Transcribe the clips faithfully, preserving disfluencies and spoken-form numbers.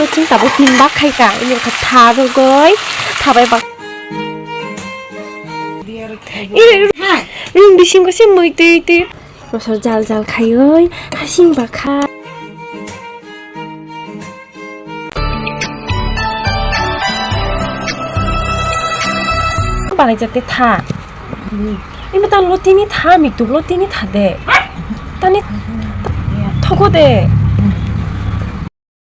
Chwng tabuk tin bak khai ka, ini kha tha rwgwi, tha bai bak. Iri, iri, iri, bisingo se mui twi twi. Mosor jal jal khaiwi, hasing bakha. Balai jate tha. Imi ta lotini tha, mituk lotini tha de. Tani thogo de.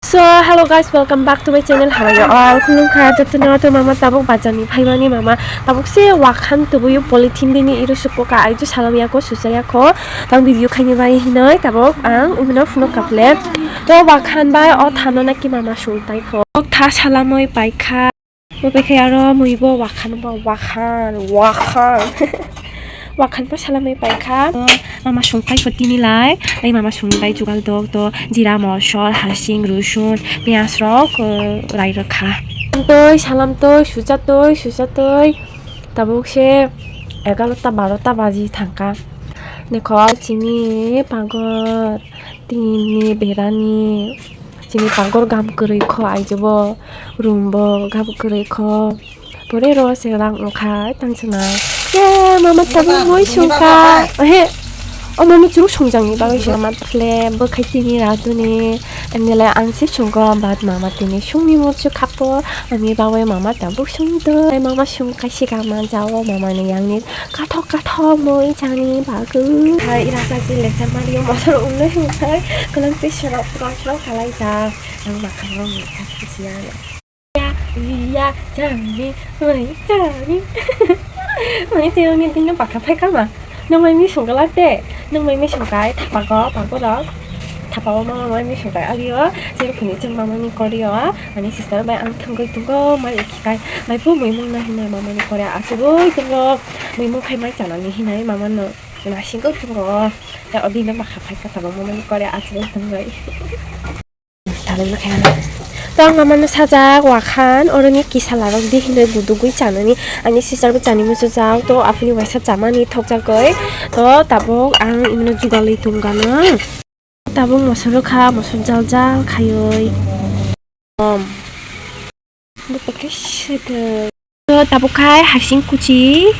So, hello guys, welcome back to my channel. How are you all? Khulumkha jotono. To mama tabuk bazarni phaimani mama tabuk se wakhan tubuyo polythene bini iru suko ka, aijo salam yako, susa yako. Tang video khaini bai hinoi tabuk ang umino phunuk kaple. To wakhan bai o thano naki mama sung tai pho. Tha salamoi paikha. Bo bai khe aro mui bo wakhan bo wakhan, wakhan. Wakhan bo salamwi paikha. Mama sung paikha tini lai. Ai mama sungni bai jugal dok to jira, mosor, hasing, rusun, piyaj rok, eh, rai rwkha. Twi salam twi sucha twi sucha twi. Tabuk se egarota barota baji thangkha. Dekho chini pagor. Tini berani chini pagor gam kwrwi kho, aijobo room bo gam kwrwi kho. Pore ro se rang wngkha tang sana. Ye, mama tabuk moi sungkha. He, o mama churuk sungjangni bagwi se mama tle bwkhai tini raduni. Ani le ang se sungkha, but mama tini sungni murchu khapo. Ani bagwi mama tabuk sungdo. Mama sungkha siga manjao, mama ni yangni kathok kathok moi chani bagwi. Hai, ira kaji lecture mani mosor umle hwnkhai, kwlwng twi srok srok srok kalaijak. Ang makhang rok ni sak khuchiya. Ya, ya, chani, moi chani. Moi chani ni tingno bakha phai kama. Nang mai mi sungkha lak de. Nang mai mi sungkha ai thapa go, pago rok. Thapa o mama mai mi sungkha alio. Chini khuni chwng mama ni korio. Ani sister bai ang thangwi tongo, mai ikhikai. Mai phu moi mung na hinai mama ni kore achugwi tongo. Moi mung khai mai chanani hinai mama no. Nasingwi tongo. Ya odi no bakha phai kata mama ni kore achugwi tongo. Talai ma khaina. To ang mama no sajak wakhan, oroni kisa larok di hinwi gudugwi chanani. Ani sister bo chani muchujak, to aphini waisa chamani thokjagwi. To tabuk ang imino jugalwi tongkha no. Tabuk mosor rwkha, mosor jal jal khaiwi. Om. Bwkha khe swtwi. To tabuk khai hasing kuchi.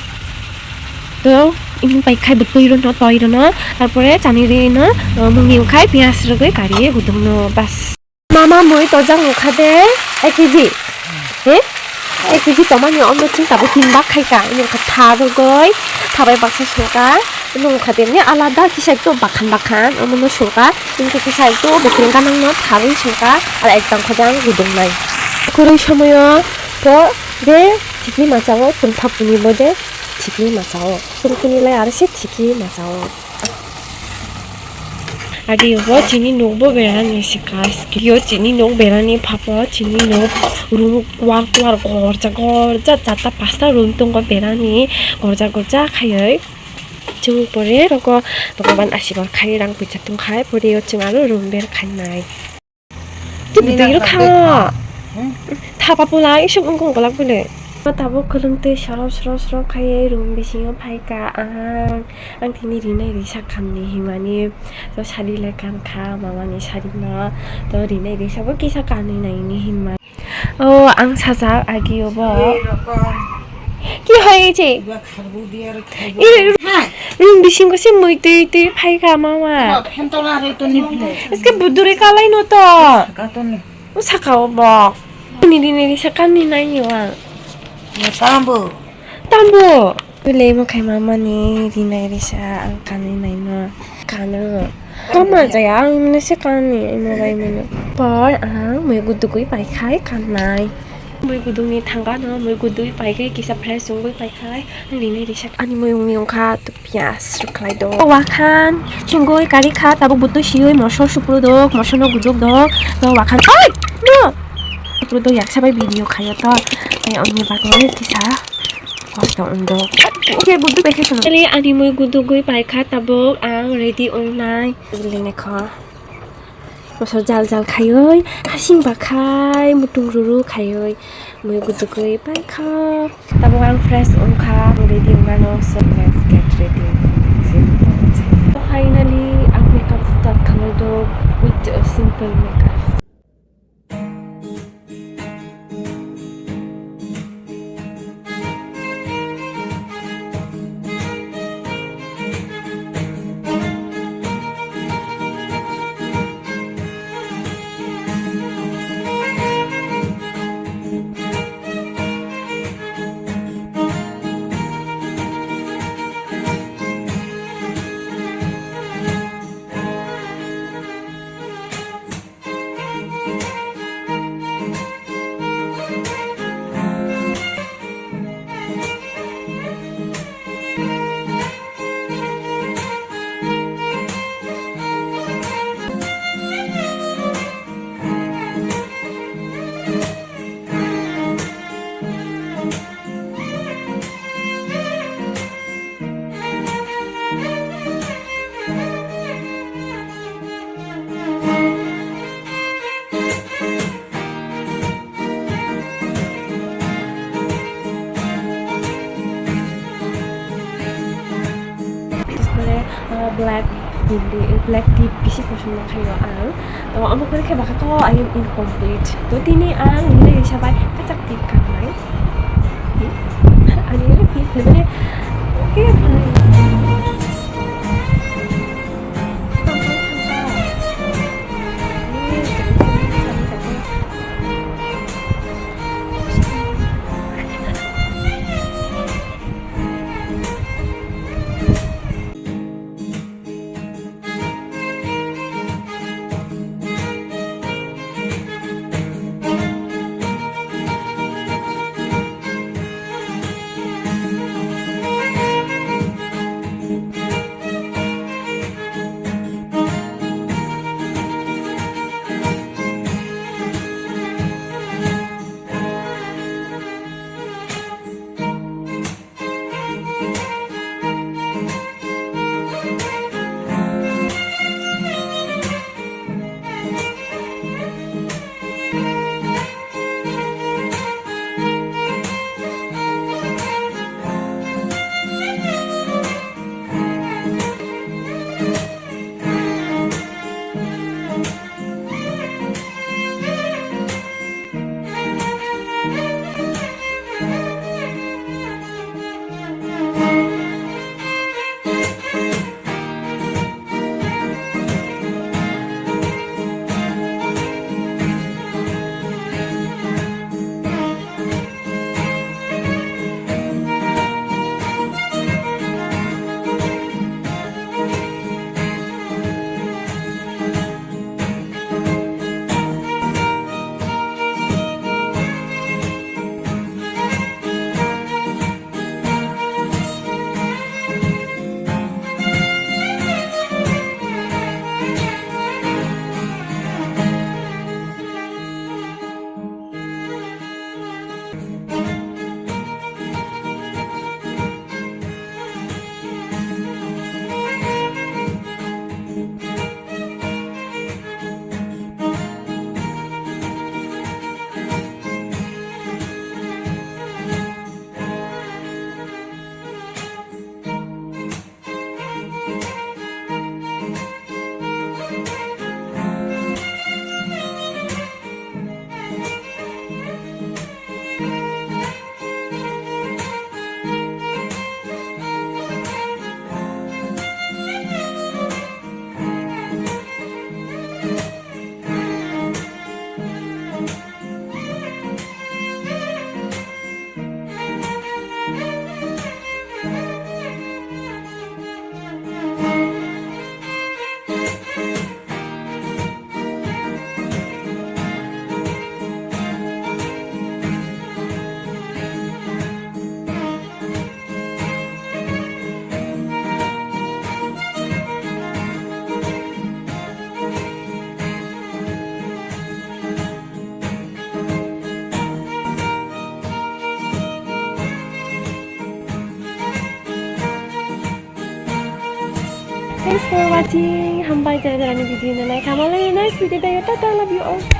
To imung pai khai bwtwi rwno, toi rwno. Tarpore chani rwno, mungni wngkhai piyaj rwgwi kari gudungno. Bas. Mama mui tojak wngkha de ek kg. He? Ek kg tomani omno chwng tabuk tin bak khai ka. Ini wngkha tha rwgwi, tha bai baksa sungka. Nung kha de ni alada kisa ekdom bakhan bakhan, omo no sungka, nung kisa ekdom bwkrwng ganang no tharwi sungka, ala ekdam kha jang gudung nai. Kwrwi somoyo to je thikni masa o, tungthap ni bo je thikni masa o, tungthini lai aro se thikni masa o. Agi bo chini nuk bo berani sika, yo chini nuk berani phapo, chini nuk room kuar kuar gorja gorja, charta pasta room tongo berani gorja gorja khaiwi. Chwng pore roko Bhagwan asirbad khai rang puisa tongkhai pore o chwng aro room ber khainai. Tei bwtwi rok kha. Thapa pula isuk wngkong golak bole. Tabuk kwlwng twi soro soro soro khai room bisingo phaikha ang. Ang tini rinai risa khamni himani to sari le kankha mamani sari no to rinai risa bo kisa kanwi naini himma. O ang sajak agi obo. Ki hoye che? Iri room bisingo se mui twi twi phaikha mama. Iske budure kalai no to. O saka obo. Nini nini saka ni nai yo ang. Tambo. Tambo. Bile mo khai mama ni rinai risa ang kanwi naino. Kano. Kama jaya ang mene se kanwi imo bai mene. Por ang mui gudugwi pai khai kannai. Mui gudungni thangano mui gudugwi pai khai kisa fresh wngwi pai khai ang rinai risa. Ani mui wngwi wngkha to piyas rwkhlai do. Wakhan chingwi kari kha tabuk butwi siwi mosor supru dok mosor no guduk dok to wakhan. Oi! No! Supru dok yaksa bai video khayo to. Tei ongni bagwi kisa. Kosto wngdo. Khe gudu bai khe sono. Eli ani mui gudugwi paikha tabuk ang ready wngnai. Building ni kho. Mosor jal jal khaiwi hasing bakhai mutung ruru khaiwi mui gudugwi paikha. Tabuk ang fresh wngkha, ready wngnano, so let's get ready. So finally ang makeup start khalai do with a simple makeup. Black hindi, black tip bisi kosom no khayo ang. To amo kori khe baka ko I am incomplete. To tini ang hindi risa bai kachak tip kanai. Ani tip lebele. Okay, fine. Thanks for watching. Hambai jara jara ni video no nai kha. Malai next video dayo. Tata, love you all.